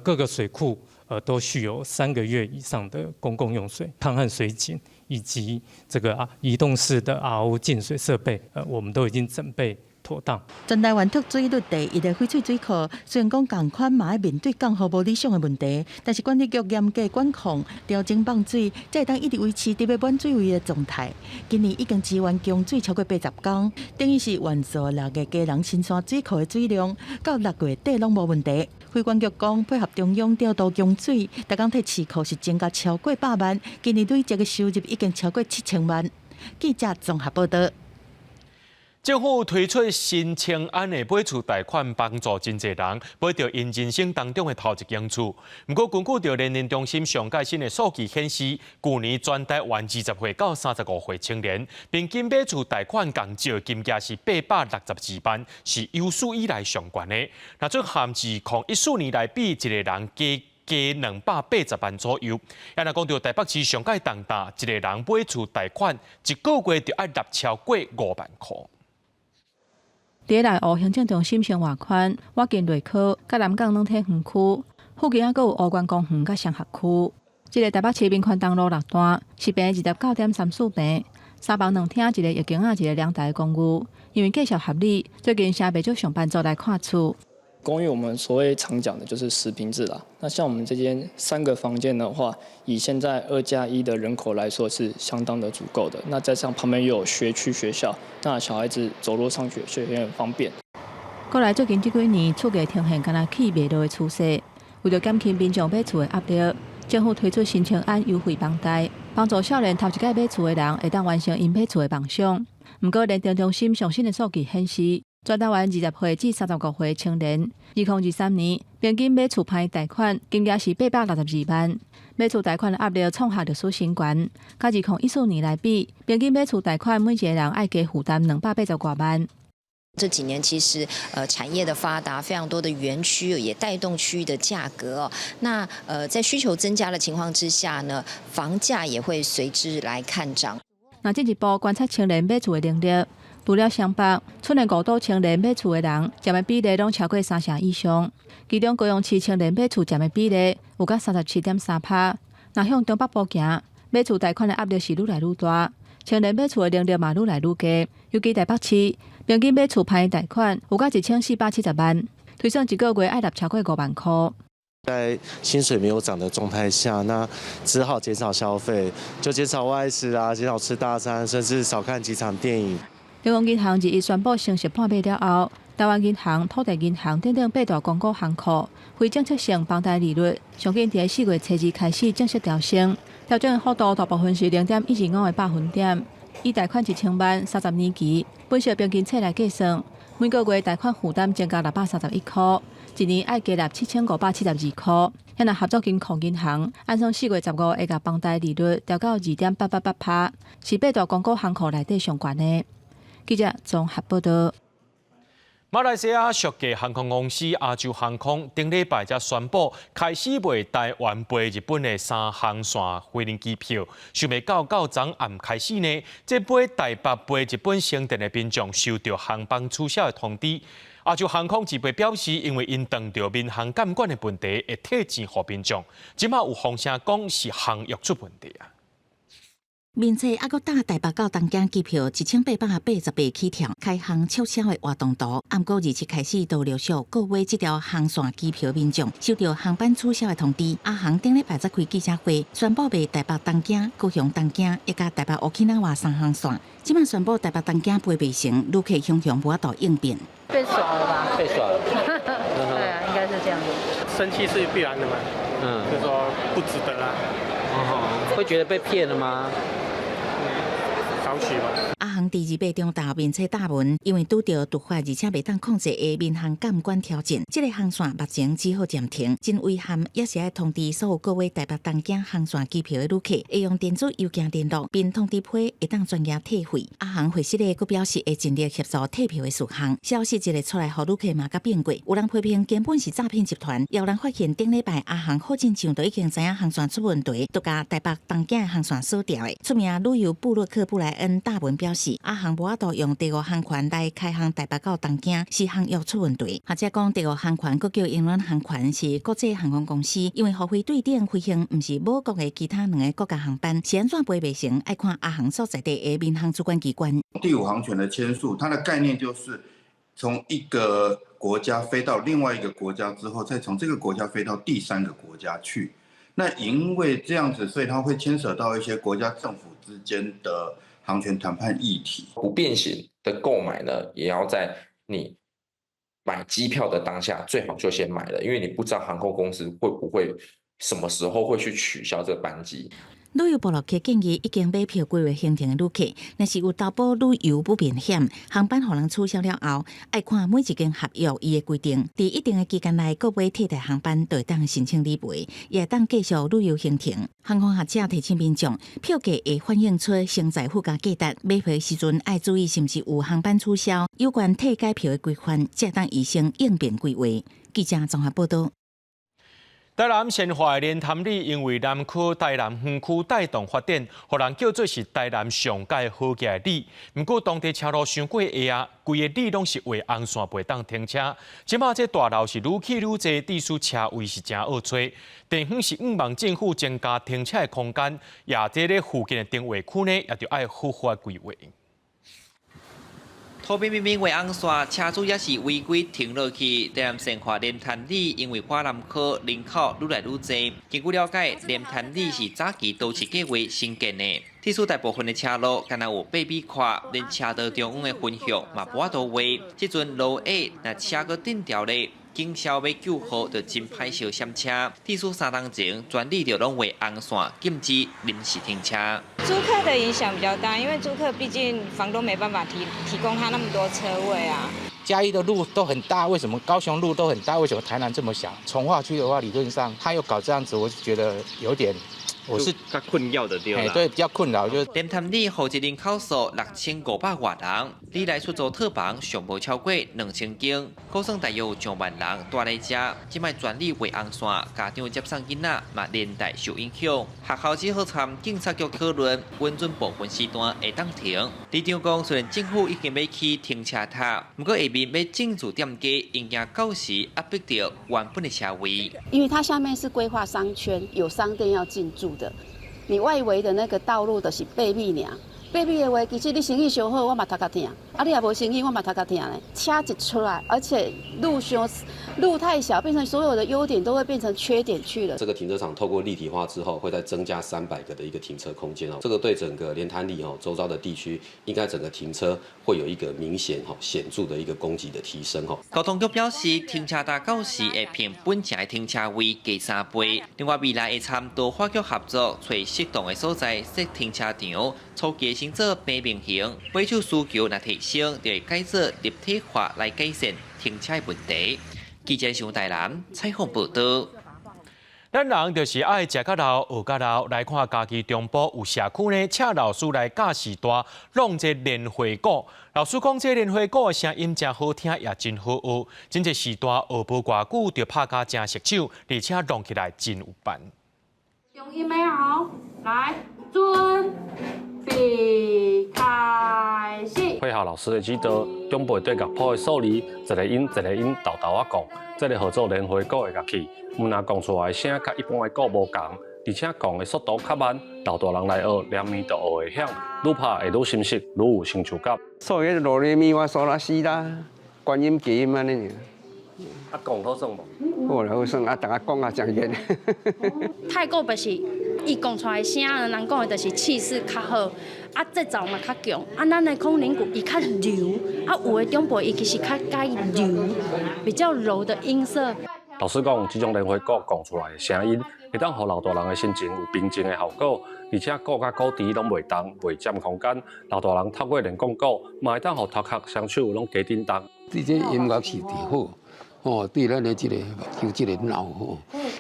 各個水庫都蓄有3個月以上的公共用水、抗旱水井以及這個移動式的 RO 淨水設備，我們都已經準備妥當。全台灣蓄水率第一的翡翠水庫，雖然講仝款嘛愛面對降雨無理想的問題，但是管理局嚴格管控、調整放水，才會當一直維持佇欲滿水位的狀態。今年已經支援供水超過80工，等於是援助6個基隆新山水庫的水量，到6月底攏無問題。水管局講，配合中央調度供水，逐工替市庫是增加超過100萬，今年累積的收入已經超過7000萬。記者綜合報道。政府推出新青安的買厝貸款，幫助真濟人買著𪜶人生當中的頭一間厝。毋過，根據著年齡中心上蓋新的數據顯示，舊年全台灣20歲到35歲青年平均買厝貸款共借金額是862萬，是有史以來上懸的。若做和2014年來比，一個人加280萬左右。啊，若講著台北市上蓋重擔，一個人買厝貸款一個月就愛納超過5萬箍。佇內湖行政中心生活圈、倚近內科、佮南港軟體園區，附近猶閣有湖源公園佮雙合區。這个台北市民權東路六段是坪29.34坪，三房兩廳一个浴間仔，一个涼台公寓。因為價數合理，最近誠袂少上班族來看厝。公寓我們所謂常講的就是10坪制啦。那像我們這間三個房間的話，以現在2加1的人口來說是相當的足夠的。那再上旁邊又有學區學校，那小孩子走路上學學也很方便。過來最近這幾年，厝價呈現敢若起袂落的趨勢。為著減輕民眾買厝的壓力，政府推出新青安優惠房貸，幫助少年頭一擺買厝的人會當完成𪜶買厝的夢想。毋過，聯調中心上新的數據顯示，全台灣20歲至35歲青年，2023年平均買厝歹貸款金額是862萬，買厝貸款的壓力創下歷史新高。佮2014年來比，平均買厝貸款每一個人愛加負擔280外萬。這幾年其實，產業的發達，非常多的園區也帶動區域的價格哦。那在需求增加的情況之下呢，房價也會隨之來看漲。那進一步觀察青年買厝的能力，除了雙北，出現五都青年買厝的人，佔的比例攏超過三成以上。其中高雄市青年買厝佔的比例有到37.3%。若向中北部行，買厝貸款的壓力是愈來愈大，青年買厝的能力嘛愈來愈低。尤其台北市，平均買厝攀貸款有到1470萬，推算一個月愛納超過5萬箍。在薪水沒有漲的狀態下，那只好減少消費，就減少外食啊，減少吃大餐，甚至少看幾場電影。中央銀行21宣布升息半碼了後，台灣銀行、土地銀行等等八大公股行庫非政策性房貸利率，上緊佇4月初二開始正式調升，調整的幅度大部分是0.125個百分點。以貸款1000萬30年期，本息平均冊來計算，每個月貸款負擔增加631箍，一年愛加納7572箍。遐若合作金庫銀行按算4月15會共房貸利率調到2.888%，是八大公股行庫內底上懸的。記者綜合報道。馬來西亞屬價航空公司亞洲航空頂禮拜才宣布開始賣台灣飛日本的三航線飛行機票，想袂到到昨暗開始呢，這飛台北飛日本成田的民眾收到航班取消的通知。亞洲航空這邊表示，因為𪜶碰著民航監管的問題，會退錢予民眾。這馬有風聲講是航約出問題啊。面冊猶閣打台北到東京機票1888起跳，開航促銷的活動圖。毋過27開始都陸續購買這條航線機票民眾收到航班取消的通知。亞航頂禮拜才開記者會，宣布賣台北東京、高雄東京，以及台北 Okinawa 三航線。這馬宣布台北東京飛袂成，旅客雄雄無法度應變。被耍了吧？被耍了。對啊，應該是這樣子。生氣是必然的嘛，就說不值得啦。哦，會覺得被騙了嗎？少許吧。亞航佇28中晝面冊貼文，因為拄著突發而且袂當控制的民航監管挑戰，這個航線目前只好暫停。真遺憾，也是愛通知所有購買台北東京航線機票的旅客，會用電子郵件聯絡，並通知批會當全額退費。亞航會失的閣表示會盡力協助退票的事項。消息一个出來，予旅客嘛較變過，有人批評根本是詐騙集團，也有人發現頂禮拜亞航好親像就已經知影航線出問題，就共台北東京的航線鎖掉的。出名旅遊部落客布萊恩貼文表示，亞航無法度用第五航權來開航台北到東京，是航約出問題。或者講第五航權，閣叫英倫航權，是國際航空公司，因為予飛對等飛行，毋是母國的其他兩个國家航班，是按怎飛袂成？愛看亞航所在地的民航主管機關。第五航權的簽署，它的概念就是從一個國家飛到另外一個國家之後，再從這個國家飛到第三個國家去。那因為這樣子，所以它會牽扯到一些國家政府之間的航權談判議題。不便型的購買呢，也要在你買機票的當下，最好就先買了，因為你不知道航空公司會不會什麼時候會去取消這個班機。旅遊部落客建議已經買票規劃行程的旅客，若是有投保旅遊不便險，航班予人取消了後，愛看每一間合約伊的規定，佇一定的期間內購買替代航班，就會當申請理賠，也會當繼續旅遊行程。航空學者提醒民眾，票價會反映出承載附加價值，買票時陣愛注意是毋是有航班取消，有關退改票的規範，才會當預先應變規劃。記者綜合報道。台南善化的蓮潭里因為南區台南園區帶動發展，予人叫做是台南上蓋好額的里。毋過當地車路傷過狹啊，規个里攏是畫紅線，袂當停車。這馬這大樓是愈起愈濟，致使車位是誠惡揣。地方是向望政府增加停車的空間，也這咧附近的重劃區呢，也著愛好好規劃。路邊明明畫紅線，車主也是違規停落去。台南善化蓮潭里因為華南區人口愈來愈濟，根據了解，蓮潭里是早期都市計劃興建的，致使大部分的車路敢若有8米寬，連車道中央的分向嘛無法度畫。這陣落雨，若車閣頂掉咧，警消欲救護就真歹相閃車。致使3冬前全里就攏畫紅線，禁止臨時停車。租客的影響比較大，因為租客畢竟房東沒辦法提供他那麼多車位啊。嘉義的路都很大，為什麼高雄路都很大？為什麼台南這麼小？重劃區的話，理論上他又搞這樣子，我就覺得有點，我是較困擾的對對，比較困擾就。蓮潭里戶籍人口數6500外人，歷來出租套房上無超過2000間，估算大約有上萬人蹛咧遮。這擺全里畫紅線，家長接送囡仔嘛連帶受影響。學校只好參警察局討論，允准部分時段會當停。里長講，雖然政府已經欲起停車塔，毋過下面欲整治店家，𪜶驚到時壓迫著原本的車位。因為它下面是規劃商圈，有商店要進駐的，你外圍的那個道路就是八米爾，八米的話，其實你生意傷好，我嘛頭殼疼；啊，你若無生意，我嘛頭殼疼咧。車一出來，而且路傷路太小，變成所有的優點都會變成缺點去了。這個停車場透過立體化之後，會再增加300個的一個停車空間哦。這個對整個蓮潭里哦周遭的地區，應該整個停車會有一個明顯哈顯著的一個供給的提升哦。交通局表示，停車塔到時會憑本前的停車位加3倍。另外，未來會參都發局合作，揣適當的所在設停車場，初期先做平面型，買手需求若提升，就會改做立體化來改善停車的問題。記者上台南採訪報道。咱人就是愛食較老，學較老。來看嘉義中部有社區呢，請老師來教序大弄這蓮花鼓。老師講，這蓮花鼓的聲音誠好聽，也真好學。真濟序大學無偌久，就拍甲誠熟手，而且弄起來真有範。用音沒好，來，準備開始。配合老師的指導，長輩對樂譜的數字，一个音一个音沓沓仔講，這个號做蓮花鼓的樂器，毋但講出來的聲佮一般的鼓無仝，而且講的速度較慢，老大人來學，連鞭就學會曉，愈拍會愈心熟，愈有成就感。所以囉來咪發嗦啦西啦，觀音結音按呢爾。啊，講好耍無？好啦，好耍啊，逐家講啊，誠熱。太鼓就是伊講出來聲，人講的就是氣勢較好，啊節奏嘛較強。啊，咱的空靈鼓伊較柔，啊有的長輩伊其實較佮意柔，比較柔的音色。老師講，這種蓮花鼓講出來的聲音，會當予老大人的心情有平靜的效果，而且鼓佮鼓池攏袂動，袂佔空間。老大人透過練講鼓，嘛會當予頭殼、雙手攏加振動。對這音樂是特好。哦，對咱的這個有這個腦吼，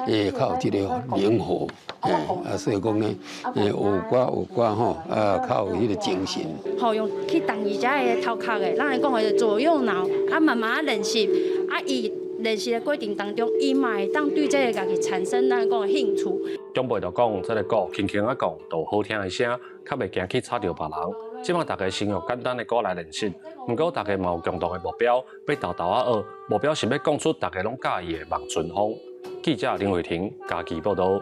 會較有這個靈活，啊，所以講呢，學歌學歌吼，啊，較有彼個精神。好用去動伊遮的頭殼的，咱來講的左右腦，啊，慢慢練習，啊，伊練習的過程當中，伊嘛會當對這个樂器產生咱講的興趣。長輩就講，這个鼓輕輕仔講，就有好聽的聲，較袂驚去吵著別人。這擺大家先用簡單的鼓來練習，毋過大家嘛有共同的目標，欲沓沓仔學，目標是欲講出大家攏佮意的《望春風》。記者林慧婷嘉義報導。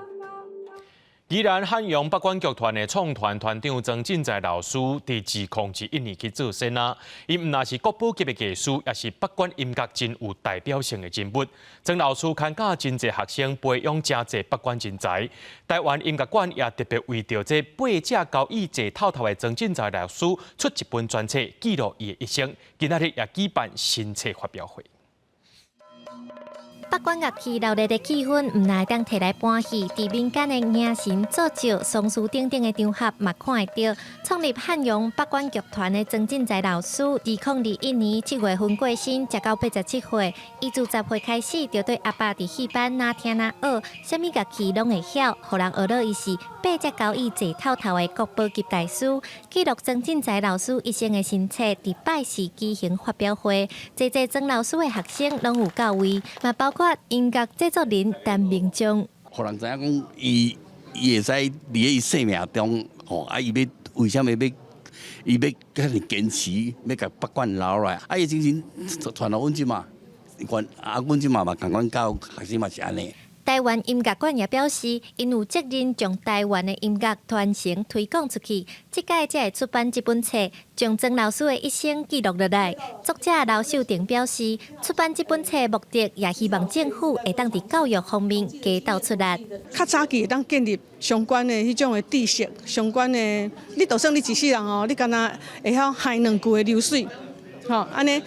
宜蘭漢陽北管劇團的創團團長曾進財老師，佇2021年去做仙仔。伊毋但是國寶級的藝師，也是北管音樂真有代表性的人物。曾老師牽教真濟學生，培養誠濟北管人才。台灣音樂館也特別為著這八隻交椅坐透透的曾進財老師出一本專冊，記錄伊的一生。今仔日也舉辦新冊發表會。北管樂器熱鬧的氣氛，毋但會當提來搬戲，佇民間的迎神做醮、喪事等等的場合，嘛看會著。創立漢陽北管劇團的曾進財老師，2021年7月份過身，食到87歲。伊自10歲開始，就綴阿爸佇戲班若聽若學，啥物樂器攏會曉，予人學落伊是八隻交椅坐透透的國寶級大師。記錄曾進財老師一生的新冊，佇拜四舉行發表會，濟濟曾老師的學生攏有到位，嘛包括音樂製作人陳明忠。予人知影講，伊會使佇咧伊生命中，吼啊，伊欲為啥物欲伊欲遐爾堅持，欲共北管留落來，啊，伊精神傳予阮這馬，啊，阮這馬嘛仝款教學生嘛是按呢。台灣音樂館也表示，𪜶有責任將台灣的音樂傳承推廣出去。這擺才會出版這本冊，將曾老師的一生記錄落來。作者劉秀婷表示，出版這本冊的目的，也希望政府會當佇教育方面加鬥出力。較早期會當建立相關的彼種的知識，相關的，你就算你一世人哦，你干焦會曉哼兩句的流水，吼，按呢，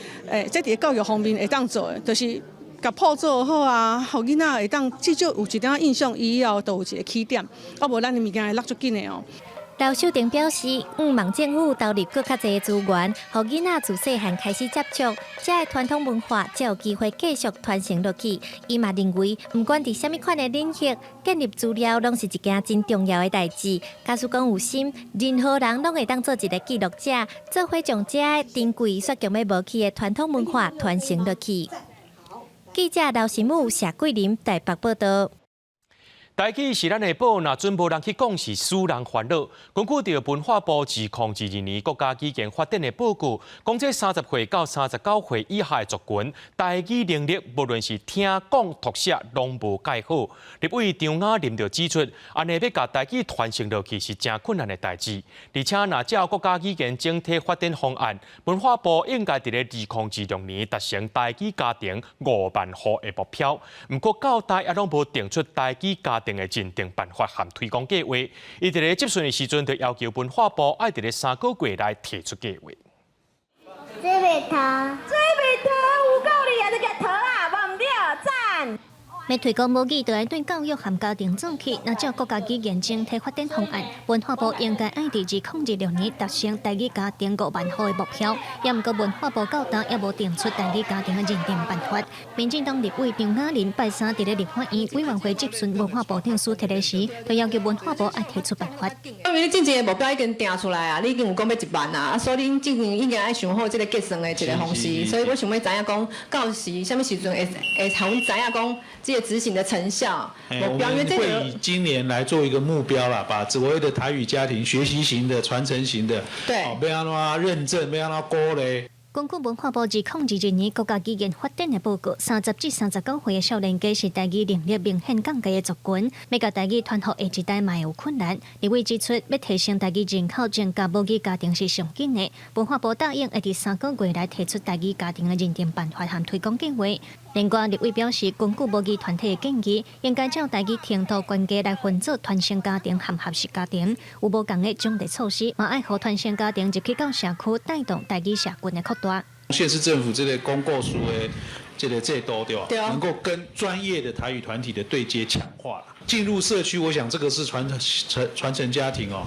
這佇教育方面會當做的，就是共譜做好啊，予囡仔會當至少有一點仔印象，伊以後就有一個起點，啊無咱的物件會落足緊的哦。劉秀婷表示，向望政府投入閣較濟資源，予囡仔自細漢開始接觸，這个傳統文化才有機會繼續傳承落去。伊嘛認為，毋管佇啥物款的領域，建立資料攏是一件真重要的代誌。假使講有心，任何人攏會當做一个記錄者，做伙將這个珍貴煞強欲無去的傳統文化傳承落去。記者劉新武、謝桂林台北報道。台語是咱的寶，若準無人去講，是使人煩惱。根據著文化部2022年國家語言發展的報告，講這30歲到39歲以下的族群，台語能力無論是聽講讀寫攏無蓋好。立委張雅琳就指出，按呢欲共台語傳承落去是誠困難的代誌。而且，若照國家語言整體發展方案，文化部應該佇咧2026年達成台語家庭5萬戶的目標。毋過到今猶攏無定出台語家庭的認定辦法和推廣計劃。伊佇咧質詢的時陣，就要求文化部愛佇咧3個月內提出計劃。水蜜桃，水蜜桃有夠厲害，你個桃啊，無毋對，讚。欲推廣母語，就愛對教育和家庭做起。若照國家語言整體發展方案，文化部應該愛佇2026年達成台語家庭5萬戶的目標。也毋過文化部到今猶無定出台語家庭的認定辦法。民進黨立委張雅琳拜三佇咧立法院委員會質詢文化部長蘇鐵雷時，就要求文化部愛提出辦法。因為你進前的目標已經定出來啊，你已經有講欲1萬啊，所以恁進前已經愛想好這個計算的一個方式。所以我想欲知影講，到時啥物時陣會會予阮知影講，這個執行的成效目標，因為這個會以今年來做一個目標啦，把所謂的台語家庭學習型的、傳承型的，欲按怎認證，欲按怎鼓勵。根據文化部2022年國家語言發展的報告，30至39歲的少年家是台語能力明顯降低的族群，欲共台語傳予下一代嘛會有困難。立委指出，欲提升台語人口，增加母語家庭是上緊的。文化部答應會佇3個月內提出台語家庭的認定辦法和推廣計劃。另外，立委表示，根據母語團體的建議，應該照台語程度懸低來分做傳承家庭和學習家庭，有無仝的獎勵措施，嘛愛予傳承家庭入去到社區，帶動台語社群的擴大。縣市政府這個公告書的這個制度對吧？能夠跟專業的台語團體的對接強化，進入社區，我想這個是傳承傳承家庭哦。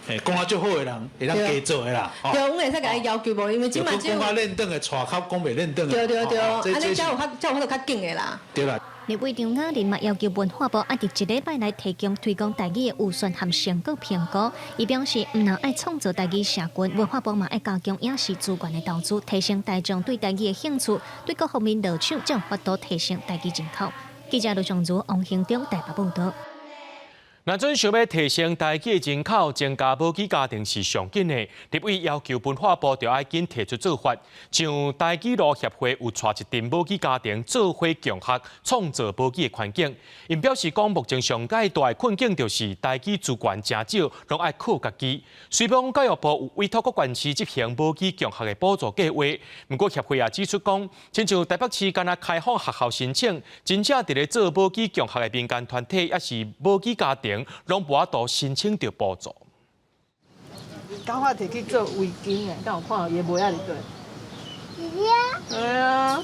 欸，講得足好的人會當加做的啦。對，阮會使共伊要求無？因為這馬只講較輪轉的，𤆬較講袂輪轉的。對對對，按呢才有較才有法度較緊的啦。對啦。立委張雅琳嘛要求文化部愛佇一禮拜內提供推廣台語的預算和成果評估。伊表示，毋但愛創造台語社群，文化部嘛愛加強影視資源的投資，提升大眾對台語的興趣，對各方面落手，才有法度提升台語人口。記者盧尚如、王興中台北報道。若準想欲提升台語人口，增加母語家庭是上緊的。立委要求文化部著愛緊提出做法，像台語路協會有𤆬一陣母語家庭做伙共學，創造母語的環境。𪜶表示講，目前上蓋大的困境就是台語資源誠少，攏愛靠家己。雖罔教育部有委託各縣市執行母語共學的補助計劃，毋過協會也指出講，親像台北市干焦開放學校申請，真正佇咧做母語共學的民間團體，抑是母語家庭，攏無法度申請著補助。假髮提去做圍巾的，敢有看伊的帽仔佇佗？對啊。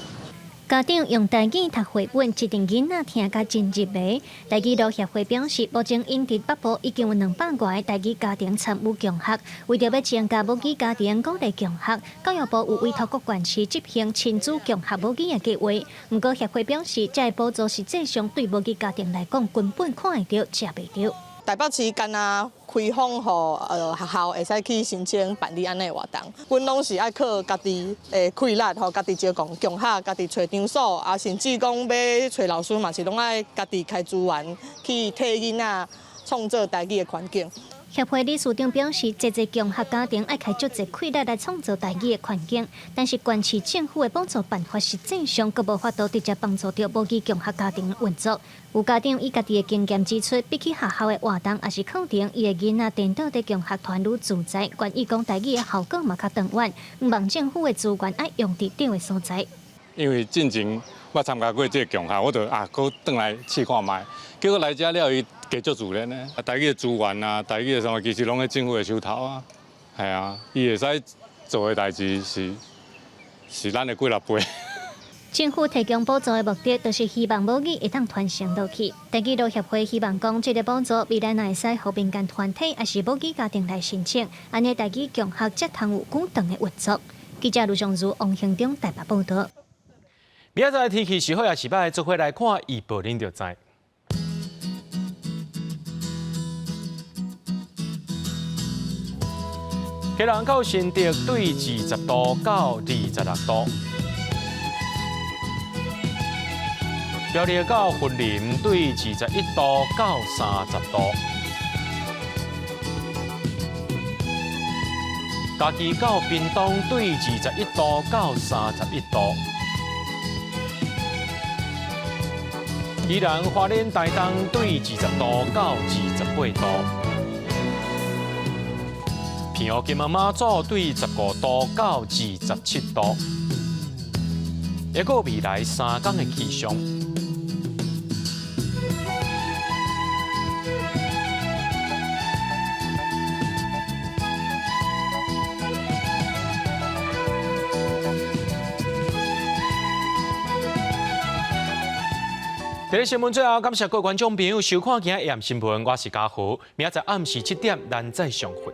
家長用台語讀繪本，一陣囡仔聽甲真入迷。台語路協會表示，目前𪜶佇北部已經有200外個台語家庭參與共學。為著欲增加母語家庭鼓勵共學，教育部有委託各縣市執行親子共學母語的計劃。毋過協會表示，這个補助實際上對母語家庭來講，根本看會著、食袂著。台北市干焦開放予學校會使去申請辦理按呢活動，阮攏是愛靠家己的氣力吼，家己招共共學，家己揣場所，啊，甚至講欲揣老師嘛是攏愛家己開資源去替囡仔創造台語的環境。協會理事長表示，濟濟共學家庭愛開足濟氣力來創造台語的環境，但是縣市政府的補助辦法實際上閣無法度直接幫助著母語共學家庭運作。有家長以家己的經驗指出，比起學校的活動抑是課程，伊的囡仔顛倒佇共學團愈自在，願意講台語的效果嘛較長遠。向望政府的資源愛用佇對的所在。因為進前我參加過這個共學，我就啊，閣轉來試看覓，結果來遮了，伊加足自然的，台語的資源啊，台語的啥物，其實攏佇政府的手頭啊，係啊，伊會使做的代誌是咱的幾若倍。政府提供補助的目的，就是希望母語會當傳承落去。台語樂協會希望講，這個補助未來若會使予民間團體，抑是母語家庭來申請，按呢台語共學才通有久長的運作。記者盧尚如、王興中台北報導。明仔載天氣是好抑是䆀，做伙來看預報，恁就知。基隆到新竹對20度到26度，苗栗到雲林對21度到30度，嘉義到屏東對21度到31度，宜蘭花蓮台東對20度到28度。平湖金門馬祖對15度到27度，抑閣未來3天的氣象。佇咧新聞最後，感謝各位觀眾朋友收看今日的新聞，我是嘉豪，明仔載暗時7點，咱再相會。